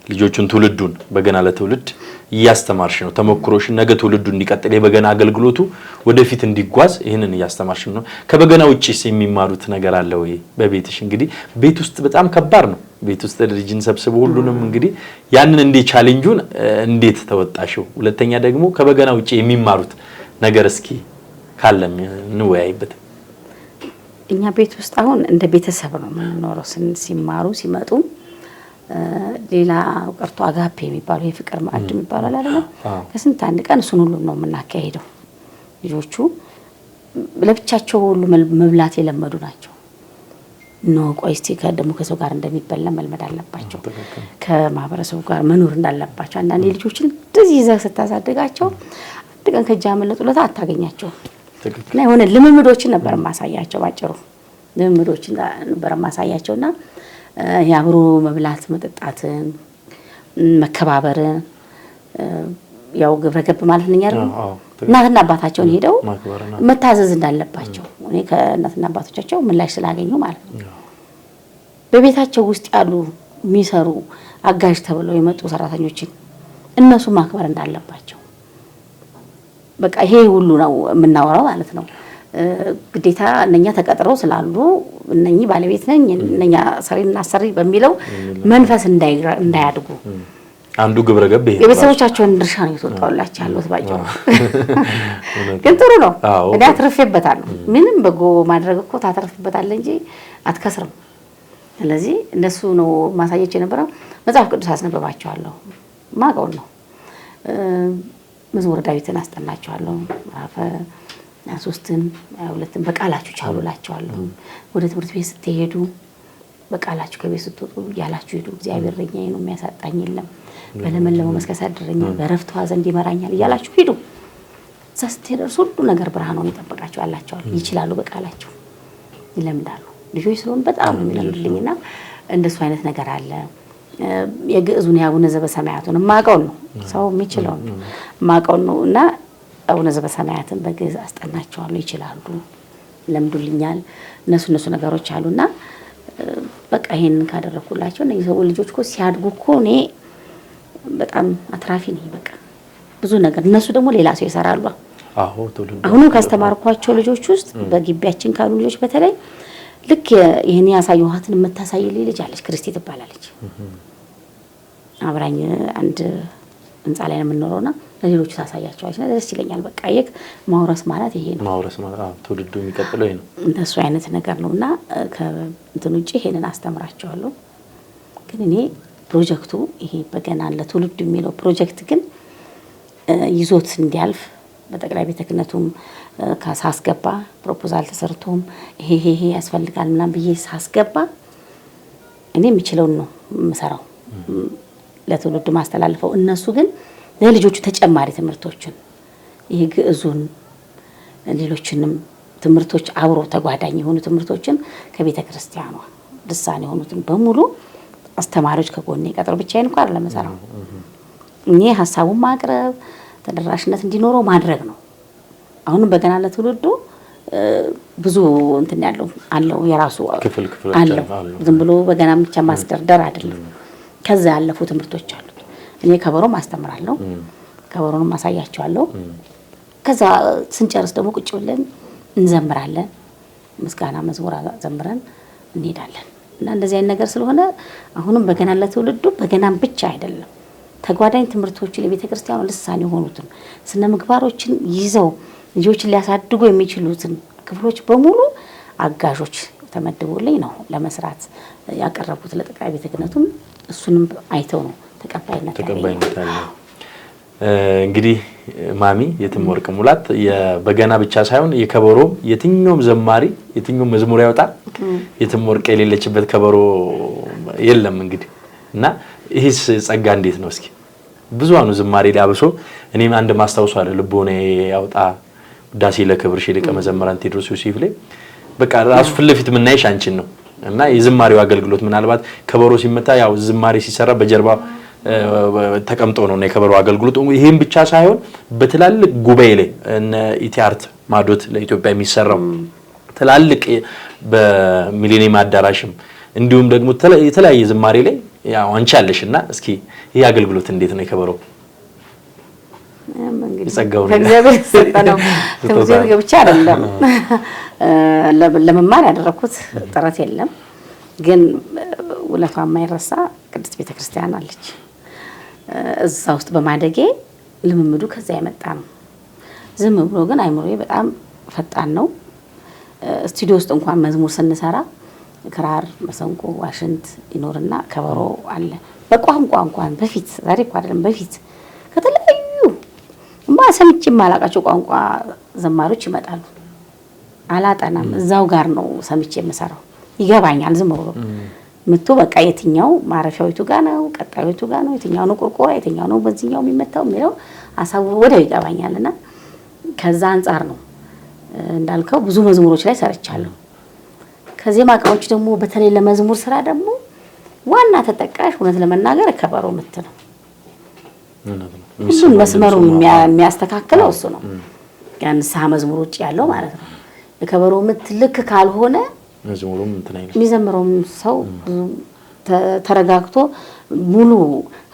ልጆቹን ትውልዱን በገና ለትውልድ እያስተማርሽ ነው። ተሞክሮሽ ነገ ትውልዱ እንዲቀጥል የበገና አገልግሎቱ ወደፊት እንዲጓዝ ይህንን እያስተማርሽ ነው። ከበገና ውጪስ የሚማሩት ነገር አለ ወይ በቤትሽ? እንግዲህ ቤት ውስጥ በጣም ከባድ ነው። ቤት ውስጥ ልጅን ሰብስቦ ሁሉንም እንግዲህ ያንን እንዴት challenge ኡን እንዴት ተወጣሽው? ሁለተኛ ደግሞ ከበገና ውጪ የሚማሩት ነገር እስኪ ካለም እንወያይበት። እኛ ቤት ውስጥ አሁን እንደ ቤተሰብ ነው የምንኖረው። ሲማሩ ሲመጡ ሌላ ቀርቶ አጋፔ የሚባለው የፍቅር ማዕድ የሚባለው አይደለም፣ ከስንት አንድ ቀን እሱን ሁሉ ነው የምናካሄደው። ልጆቹ ለብቻቸው ሁሉ መብላት የለመዱ ናቸው። no ቆይ እስቲ ደግሞ ከሰው ጋር እንደሚበላ መልመድ አለባቸው፣ ከማህበረሰቡ ጋር መኖር እንዳለባቸው። አንዳንዴ ልጆችን እንደዚህ ይዘህ ስታሳድጋቸው አንድ ቀን ከእጅ ያመለጡለት አታገኛቸውም። እና የሆነ ልምምዶችን ነበር የማሳያቸው፣ ባጭሩ ልምምዶችን ነበር የማሳያቸውና የአብሮ መብላት መጠጣትን፣ መከባበርን ያው ግብረ ገብ ማለት ነኝ አይደል? እናትና አባታቸውን ሄደው መታዘዝ እንዳለባቸው እኔ ከእናትና አባቶቻቸው ምላሽ ስላገኙ ማለት ነው። በቤታቸው ውስጥ ያሉ የሚሰሩ አጋዥ ተብለው የመጡ ሰራተኞችን እነሱ ማክበር እንዳለባቸው በቃ ይሄ ሁሉ ነው የምናወራው ማለት ነው። ግዴታ እነኛ ተቀጥረው ስላሉ እነኚህ ባለቤት ነኝ እነኛ ሰሪና አሰሪ በሚለው መንፈስ እንዳያድጉ አንዱ ግብረ ገብ ይሄ የቤተሰቦቻቸውን ድርሻ ነው የተወጣውላቸው ያሉት። ባጭሩ ግን ጥሩ ነው። እኔ አትርፌበታለሁ። ምንም በጎ ማድረግ እኮ ታተርፍበታለህ እንጂ አትከስርም። ስለዚህ እነሱ ነው ማሳየት የነበረው። መጽሐፍ ቅዱስ አስነበባቸዋለሁ። ማቀውን ነው መዝሙረ ዳዊትን አስጠናቸዋለሁ። ምዕራፍ 3ን 2ን በቃላችሁ ቻሉላቸዋለሁ። ወደ ትምህርት ቤት ስትሄዱ በቃላችሁ ከቤት ስትወጡ ያላችሁ ሄዱ። እግዚአብሔር እረኛዬ ነው የሚያሳጣኝ የለም፣ በለመለመው መስክ ያሳድረኛል፣ በዕረፍት ውኃ ዘንድ ይመራኛል እያላችሁ ሂዱ። እዛ ስትደርሱ ሁሉ ነገር ብርሃን ሆኖ ይጠብቃችሁ አላቸዋል። ይችላሉ፣ በቃላችሁ ይለምዳሉ። ልጆች ስለሆኑ በጣም ነው የሚለምዱልኝና እንደሱ አይነት ነገር አለ። የግዕዙን የአቡነ ዘበሰማያቱን የማውቀውን ነው ሰው የሚችለውን የማውቀውን ነው እና አቡነ ዘበሰማያትን በግዕዝ አስጠናቸዋለሁ። ይችላሉ፣ ለምዱልኛል። እነሱ ነገሮች አሉና በቃ ይሄንን ካደረኩላቸው እነዚህ ሰው ልጆች እኮ ሲያድጉ እኮ እኔ በጣም አትራፊ ነኝ። በቃ ብዙ ነገር እነሱ ደግሞ ሌላ ሰው ይሰራሉ። አሁንም ካስተማርኳቸው ልጆች ውስጥ በግቢያችን ካሉ ልጆች በተለይ ልክ ይሄን ያሳየኋትን የምታሳይልኝ ልጅ አለች፣ ክርስቲ ትባላለች። አብራኝ አንድ ህንጻ ላይ ነው የምንኖረውና ለሌሎቹ ታሳያቸዋለች እና ደስ ይለኛል። በቃ ይህ ማውረስ ማለት ይሄ ነው። ማውረስ ማለት አዎ፣ ትውልዱ የሚቀጥለው ይሄ ነው። እንደሱ አይነት ነገር ነውና ከእንትን ውጪ ይሄንን አስተምራቸዋለሁ። ግን እኔ ፕሮጀክቱ ይሄ በገና ለትውልዱ የሚለው ፕሮጀክት ግን ይዞት እንዲያልፍ በጠቅላይ ቤተ ክህነቱም ሳስገባ proposal ተሰርቶም ይሄ ይሄ ያስፈልጋል ምናምን ብዬ ሳስገባ እኔ የምችለውን ነው የምሰራው ለትውልዱ ማስተላልፈው። እነሱ ግን ለልጆቹ ተጨማሪ ትምህርቶችን ይሄ ግዕዙን ሌሎችንም ትምህርቶች አብሮ ተጓዳኝ የሆኑ ትምህርቶችን ከቤተ ክርስቲያኗ ልሳን የሆኑትን በሙሉ አስተማሪዎች ከጎኔ ቀጥሮ ብቻዬን እንኳን አይደለም የምሰራው። እኔ ሀሳቡን ማቅረብ ተደራሽነት እንዲኖረው ማድረግ ነው። አሁንም በገና ለትውልዱ ብዙ እንትን ያለው አለው የራሱ ክፍል አለው። ዝም ብሎ በገና ብቻ ማስደርደር አይደለም። ከዛ ያለፉ ትምህርቶች አሉት። እኔ ከበሮም አስተምራለሁ፣ ከበሮንም አሳያቸዋለሁ። ከዛ ስንጨርስ ደግሞ ቁጭ ብለን እንዘምራለን። ምስጋና መዝሙር ዘምረን እንሄዳለን። እና እንደዚህ አይነት ነገር ስለሆነ አሁንም በገና ለትውልዱ በገናም ብቻ አይደለም ተጓዳኝ ትምህርቶችን የቤተክርስቲያኑ ልሳን የሆኑትን ስነ ምግባሮችን ይዘው ልጆችን ሊያሳድጉ የሚችሉትን ክፍሎች በሙሉ አጋዦች ተመድቦልኝ ነው ለመስራት ያቀረብኩት ለጠቅላይ ቤተ ክህነቱም። እሱንም አይተው ነው ተቀባይነት ያለው። እንግዲህ ማሚ የትምወርቅ ሙላት በገና ብቻ ሳይሆን የከበሮ የትኛውም ዘማሪ የትኛውም መዝሙር ያወጣ የትምወርቅ የሌለችበት ከበሮ የለም። እንግዲህ እና ይህስ ጸጋ እንዴት ነው? እስኪ ብዙሃኑ ዝማሬ ሊያብሶ እኔም አንድ ማስታውሶ አለ ልቦና ያውጣ ውዳሴ ለክብርሽ ሊቀ መዘምራን ቴዎድሮስ ዮሴፍ ላይ በቃ ራሱ ፊት ለፊት የምናይሽ አንቺን ነው። እና የዝማሬው አገልግሎት ምናልባት ከበሮ ሲመታ ያው ዝማሬ ሲሰራ በጀርባ ተቀምጦ ነው የከበሮ አገልግሎት። ይሄን ብቻ ሳይሆን በትላልቅ ጉባኤ ላይ እነ ኢቲአርት ማዶት ለኢትዮጵያ የሚሰራው ትላልቅ በሚሊኒየም አዳራሽም እንዲሁም ደግሞ የተለያየ ዝማሬ ላይ ያው አንቺ አለሽና እስኪ ይሄ አገልግሎት እንዴት ነው የከበሮ? ከእግዚአብሔር የተሰጠ ነው። ትምህርት ቤት ገብቼ አይደለም ለመማር ያደረኩት ጥረት የለም። ግን ውለቷ የማይረሳ ቅድስት ቤተክርስቲያን አለች። እዛ ውስጥ በማደጌ ልምምዱ ከዛ የመጣ ነው። ዝም ብሎ ግን አይምሮዬ በጣም ፈጣን ነው። ስቱዲዮ ውስጥ እንኳን መዝሙር ስንሰራ ክራር፣ መሰንቆ፣ ዋሽንት ይኖርና ከበሮ አለ። በቋንቋ እንኳን በፊት ዛሬ እኮ አይደለም በፊት ከተለያዩ ሰምቼ የማላውቃቸው ቋንቋ ዘማሪዎች ይመጣሉ። አላጠናም፣ እዛው ጋር ነው ሰምቼ የምሰራው። ይገባኛል። ዝም ብሎ ምቱ በቃ የትኛው ማረፊያው የቱ ጋር ነው፣ ቀጣዩ የቱ ጋር ነው፣ የትኛው ነው ቁርቁራ፣ የትኛው ነው በዚህኛው የሚመታው የሚለው ሀሳቡ ወዲያው ይገባኛልና ከዛ አንጻር ነው እንዳልከው ብዙ መዝሙሮች ላይ ሰርቻለሁ። ከዜማ እቃዎች ደግሞ በተለይ ለመዝሙር ስራ ደግሞ ዋና ተጠቃሽ እውነት ለመናገር ከበሮ ምት ነው። ሁሉን መስመሩን የሚያስተካክለው እሱ ነው። ያን መዝሙር ውጭ ያለው ማለት ነው። የከበሮ ምት ልክ ካልሆነ መዝሙሩም እንትን አይልም። የሚዘምረውም ሰው ተረጋግቶ ሙሉ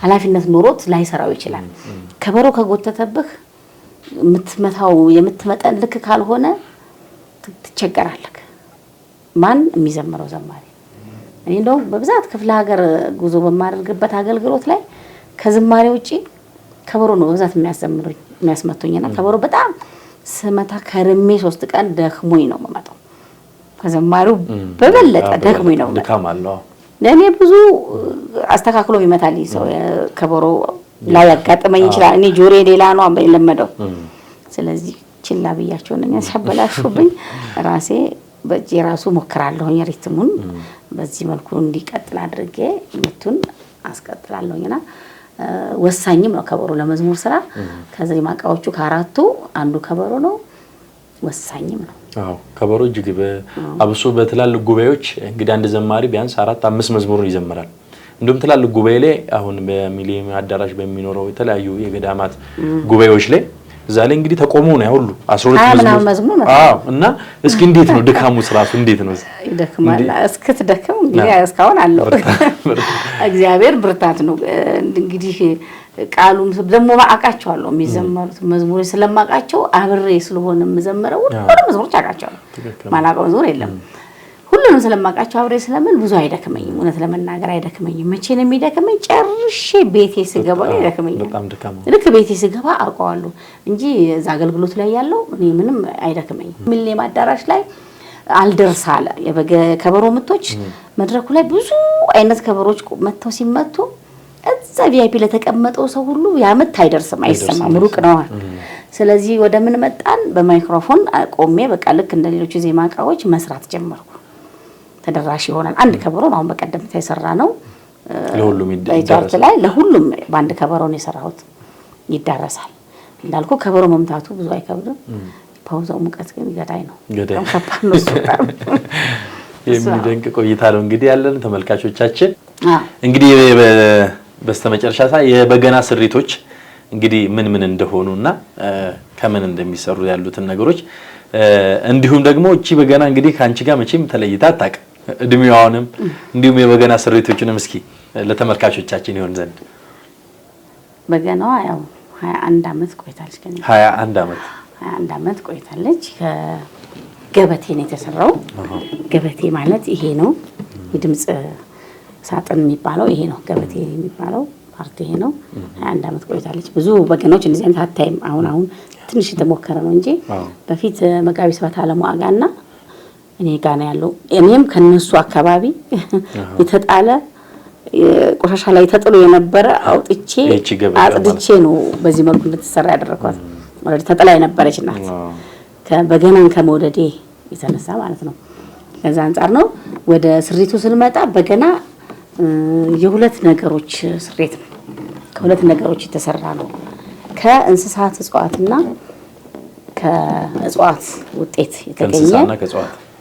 ኃላፊነት ኖሮት ላይሰራው ይችላል። ከበሮ ከጎተተብህ የምትመታው የምትመጠን ልክ ካልሆነ ትቸገራለህ። ማን የሚዘምረው ዘማሪ? እኔ እንደውም በብዛት ክፍለ ሀገር ጉዞ በማደርግበት አገልግሎት ላይ ከዝማሬ ውጪ ከበሮ ነው በብዛት የሚያዘምሩኝ የሚያስመቱኝና ከበሮ በጣም ስመታ ከርሜ 3 ቀን ደክሞኝ ነው የምመጣው። ከዘማሪው በበለጠ ደክሞኝ ነው የምመጣው። ለኔ ብዙ አስተካክሎ ይመታል ሰው ከበሮ ላይ ያጋጥመኝ ይችላል። እኔ ጆሮዬ ሌላ ነው የለመደው። ስለዚህ ችላ ብያቸው ነኝ ሲያበላሹብኝ ራሴ በእጄ ራሱ ሞክራለሁኝ። ሪትሙን በዚህ መልኩ እንዲቀጥል አድርጌ ምቱን አስቀጥላለሁኝና ወሳኝም ነው ከበሮ ለመዝሙር ስራ። ከዜማ እቃዎቹ ከአራቱ አንዱ ከበሮ ነው፣ ወሳኝም ነው። አዎ ከበሮ እጅግ አብሶ በትላልቅ ጉባኤዎች እንግዲህ አንድ ዘማሪ ቢያንስ 4 5 መዝሙሩን ይዘምራል። እንዲሁም ትላልቅ ጉባኤ ላይ አሁን በሚሊኒየም አዳራሽ በሚኖረው የተለያዩ የገዳማት ጉባኤዎች ላይ እዛ ላይ እንግዲህ ተቆሞ ነው ያሁሉ 12 መዝሙር። አዎ እና እስኪ እንዴት ነው ድካሙ ስራሱ እንዴት ነው? ይደክማል። እስክትደክም እንግዲህ እስካሁን አለው እግዚአብሔር ብርታት ነው። እንግዲህ ቃሉም ደግሞ አውቃቸዋለሁ የሚዘመሩት መዝሙሮች ስለማውቃቸው አብሬ ስለሆነ የምዘምረው ሁሉንም መዝሙሮች አውቃቸዋለሁ። ማላውቀው መዝሙር የለም። ሁሉንም ስለማውቃቸው አብሬ ስለምን ብዙ አይደክመኝም። እውነት ለመናገር አይደክመኝም። መቼ ነው የሚደክመኝ? ጨርሼ ቤቴ ስገባ ይደክመኛል። ልክ ቤቴ ስገባ አውቀዋለሁ እንጂ እዛ አገልግሎት ላይ ያለው እኔ ምንም አይደክመኝም። ሚሊኒየም አዳራሽ ላይ አልደርስ አለ የከበሮ ምቶች መድረኩ ላይ ብዙ አይነት ከበሮች መጥተው ሲመቱ እዛ VIP ለተቀመጠው ሰው ሁሉ ያ ምት አይደርስም፣ አይሰማም፣ ሩቅ ነው። ስለዚህ ወደ ምን መጣን? በማይክሮፎን ቆሜ በቃ ልክ እንደ ሌሎቹ ዜማ እቃዎች መስራት ጀመርኩ። ተደራሽ ይሆናል። አንድ ከበሮ አሁን በቀደም የሰራ ነው ለሁሉም ይዳረሳል። ላይ ለሁሉም በአንድ ከበሮ ነው የሰራሁት፣ ይዳረሳል። እንዳልኩ ከበሮ መምታቱ ብዙ አይከብድም። ፓውዛው ሙቀት ግን ገዳይ ነው፣ በጣም ከባድ ነው። እሱ በጣም የሚደንቅ ቆይታ ነው እንግዲህ ያለን ተመልካቾቻችን። እንግዲህ በስተመጨረሻ የበገና ስሪቶች እንግዲህ ምን ምን እንደሆኑና ከምን እንደሚሰሩ ያሉትን ነገሮች እንዲሁም ደግሞ እቺ በገና እንግዲህ ካንቺ ጋር መቼም ተለይታ አታውቅም እድሜዋንም እንዲሁም የበገና ስሪቶችንም እስኪ ለተመልካቾቻችን ይሆን ዘንድ። በገናዋ ያው 21 ዓመት ቆይታለች። ከእኔ 21 ዓመት 21 ዓመት ቆይታለች። ከገበቴ ነው የተሰራው። ገበቴ ማለት ይሄ ነው። የድምጽ ሳጥን የሚባለው ይሄ ነው። ገበቴ የሚባለው part ይሄ ነው። 21 ዓመት ቆይታለች። ብዙ በገናዎች እንደዚህ አይነት አታይም። አሁን አሁን ትንሽ የተሞከረ ነው እንጂ በፊት መጋቢ ስብሐት አለሙ አጋና እኔ ጋር ነው ያለው። እኔም ከነሱ አካባቢ የተጣለ ቆሻሻ ላይ ተጥሎ የነበረ አውጥቼ አጽድቼ ነው በዚህ መልኩ እንድትሰራ ያደረኳት። already ተጥላ የነበረች ናት። በገናን ከመውደዴ የተነሳ ማለት ነው። ከዛ አንጻር ነው ወደ ስሪቱ ስንመጣ በገና የሁለት ነገሮች ስሪት ነው። ከሁለት ነገሮች የተሰራ ነው። ከእንስሳት እጽዋትና ከእጽዋት ውጤት የተገኘ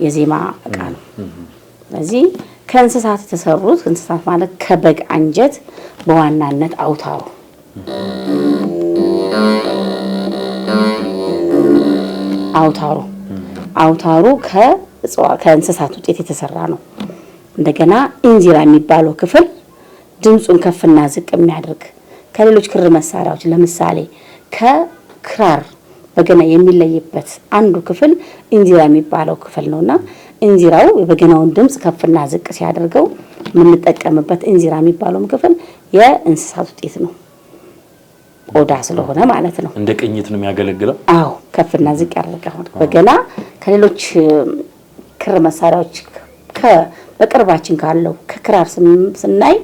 የዜማ እቃ ነው። ስለዚህ ከእንስሳት የተሰሩት እንስሳት ማለት ከበግ አንጀት በዋናነት አውታሩ አውታሩ ከእንስሳት ውጤት የተሰራ ነው። እንደገና እንዚራ የሚባለው ክፍል ድምጹን ከፍና ዝቅ የሚያደርግ ከሌሎች ክር መሳሪያዎች ለምሳሌ ከክራር በገና የሚለይበት አንዱ ክፍል እንዚራ የሚባለው ክፍል ነውና እንዚራው የበገናውን ድምጽ ከፍና ዝቅ ሲያደርገው የምንጠቀምበት እንዚራ የሚባለው ክፍል የእንስሳት ውጤት ነው። ቆዳ ስለሆነ ማለት ነው። እንደ ቅኝት ነው የሚያገለግለው። አዎ ከፍና ዝቅ ያደርጋል። በገና ከሌሎች ክር መሳሪያዎች በቅርባችን ካለው ከክራር ስናይ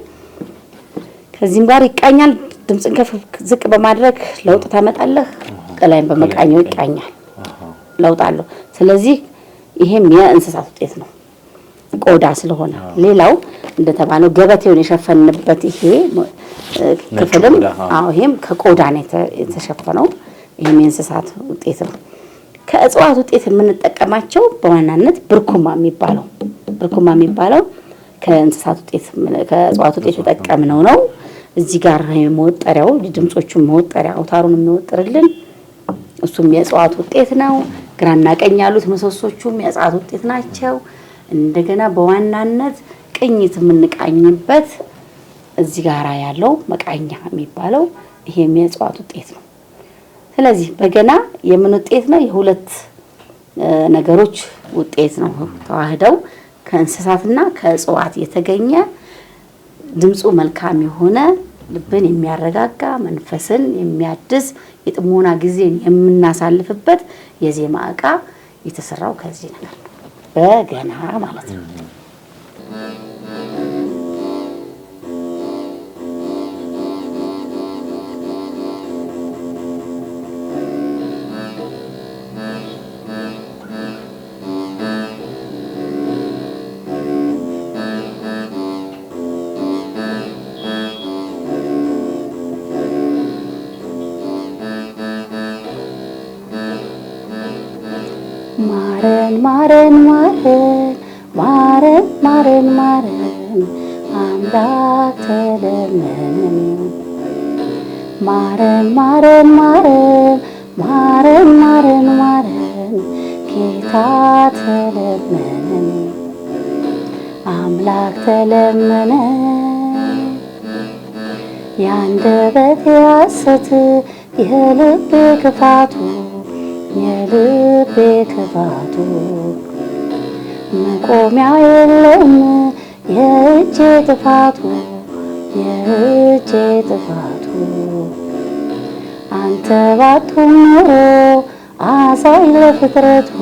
ከዚህም ጋር ይቃኛል። ድምጽን ከፍ ዝቅ በማድረግ ለውጥ ታመጣለህ። ቀላይም በመቃኘው ይቃኛል፣ ለውጥ አለው። ስለዚህ ይሄም የእንስሳት ውጤት ነው ቆዳ ስለሆነ። ሌላው እንደተባለው ገበቴውን የሸፈንበት ይሄ ክፍልም አዎ ይሄም ከቆዳ ነው የተሸፈነው። ይሄም የእንስሳት ውጤት ነው። ከእጽዋት ውጤት የምንጠቀማቸው በዋናነት ብርኩማ የሚባለው ከእንስሳት ውጤት ከእጽዋት ውጤት የተጠቀምነው ነው። እዚህ ጋር መወጠሪያው ድምጾቹን መወጠሪያ አውታሩን የሚወጥርልን እሱም የእጽዋት ውጤት ነው። ግራና ቀኝ ያሉት ምሰሶቹም የእጽዋት ውጤት ናቸው። እንደገና በዋናነት ቅኝት የምንቃኝበት እዚህ ጋራ ያለው መቃኛ የሚባለው ይሄም የእጽዋት ውጤት ነው። ስለዚህ በገና የምን ውጤት ነው? የሁለት ነገሮች ውጤት ነው። ተዋህደው ከእንስሳትና ከእጽዋት የተገኘ ድምፁ መልካም የሆነ፣ ልብን የሚያረጋጋ፣ መንፈስን የሚያድስ፣ የጥሞና ጊዜን የምናሳልፍበት የዜማ እቃ የተሰራው ከዚህ ነገር ነው። በገና ማለት ነው። ማረን ማረን ማረን ማረን ማረን ማረን አምላክ ተለመነን። ማረን ማረን ማረን ማረን ማረን ማረን ጌታ ተለመነን። አምላክ ተለመነን። የአንደበቴ ሐሰት፣ የልቤ ክፋቱ፣ የልቤ ክፋቱ መቆሚያ የለውም፣ የእጄ ጥፋቱ፣ የእጄ ጥፋቱ። አንተ ባትሆን ኖሮ አዛኝ ለፍጥረቱ፣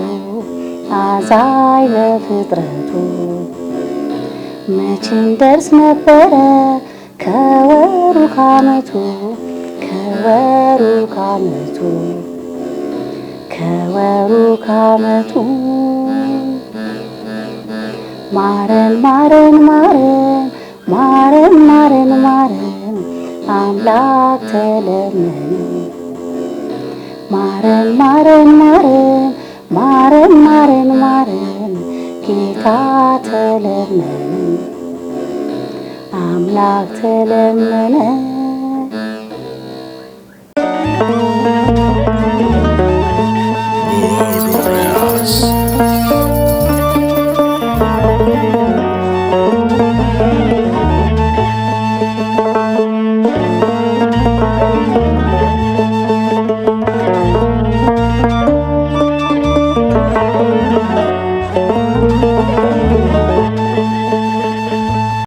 አዛኝ ለፍጥረቱ፣ መቼ እንደርስ ነበረ ከወሩ ካመቱ፣ ከወሩ ካመቱ፣ ከወሩ ካመቱ። ማረን ማረን ማረን ማረን ማረን ማረን አምላክ ተለመን። ማረን ማረን ማረን ማረን ማረን ማረን ጌታ ተለመን። አምላክ ተለመነ።